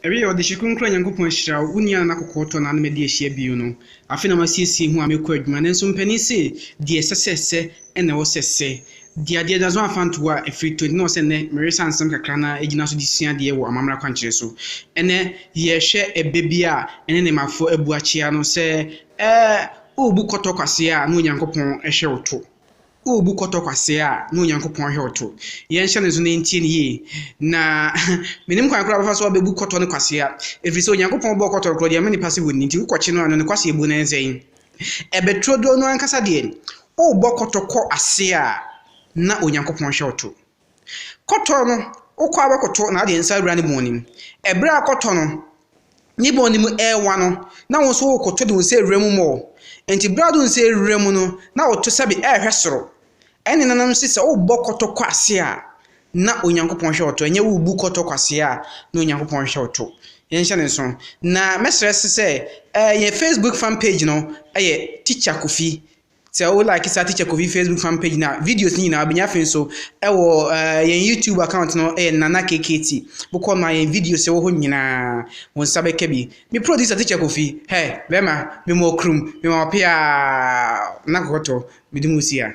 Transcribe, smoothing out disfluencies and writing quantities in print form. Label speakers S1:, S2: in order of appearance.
S1: Ɛwieɛ ɔdehye kronkron a Nyankopɔn ahyira wo, wo nua Nana Kɔkɔɔ tɔ n'anom adi ahyia bio no, afei na masiesie ho a mekɔ adwuma. Nanso mpanin se, deɛ ɛsɛ sɛ ɛsɛ na ɛwɔ sɛ ɛsɛ. Deɛ adeɛ da so amfa nto hɔ a, ɛfiri tɔ nti na ɛwɔ sɛ nnɛ meresa nsɛm kakra na agyina so de sua adeɛ wɔ amammerɛ akwankyerɛ so. Ɛnnɛ yɛrehwɛ ɛbɛ bi a ɛne Nemafoɔ abu akyea no sɛ, ɛɛ, worebu kɔtɔ kwasea a na Onyankopɔn hwɛ wo to. Worebu kɔtɔ kwasea a, na Onyankopɔn hwɛ wo to. Yɛnhyɛ no nso na yɛntie no yie. Na menim kwan koraa bɛfa so abɛbu kɔtɔ no kwasea. Ɛfiri sɛ Onyankopɔn bɔɔ kɔtɔ no korɔ deɛ ɛma nipa sɛ wɔnni. Nti wokɔkye no a, no ne kwasea bu no ne sɛn? Ɛbɛturoduo no ankasa deɛ, worebɔ kɔtɔ kɔ ase a, na Onyankopɔn hwɛ wo to. Kɔtɔ no, wokɔ a wobɛkoto na wode nsa awura ne bɔn no mu. Ɛberɛ a kɔtɔ no ne bɔn no mu ɛrewa no, na wo nso worekoto de wo nsa awura mu mɔ. Enti berɛ a wode wo nsa awura mu no, na woto sɛbe ɛrehwɛ soro. Ɛne nananom se sɛ wobɔ kɔtɔ kɔ ase a, na Onyankopɔn hwɛ wo to. Ɛnyɛ worebu kɔtɔ kɔ ase a, na Onyankopɔn hwɛ wo to. Yɛnhyɛ no nso. Na mɛsrɛ se sɛ, eh, yɛn Facebook fan page no yɛ Teacher Kofi. Sɛ wo like saa Teacher Kofi Facebook fan page na videos no nyinaa wobɛnya. Afei nso ɛwɔ uh, yɛn YouTube account no ɛyɛ Nana KKT. Wokɔ ma yɛn videos ɛwɔ hɔ nyinaa wo nsa bɛka bi. Me producer Teacher Kofi, hɛ bɛrima, mema ɔkurum, mema ɔpea, na kɔkɔtɔ, mede mu si a.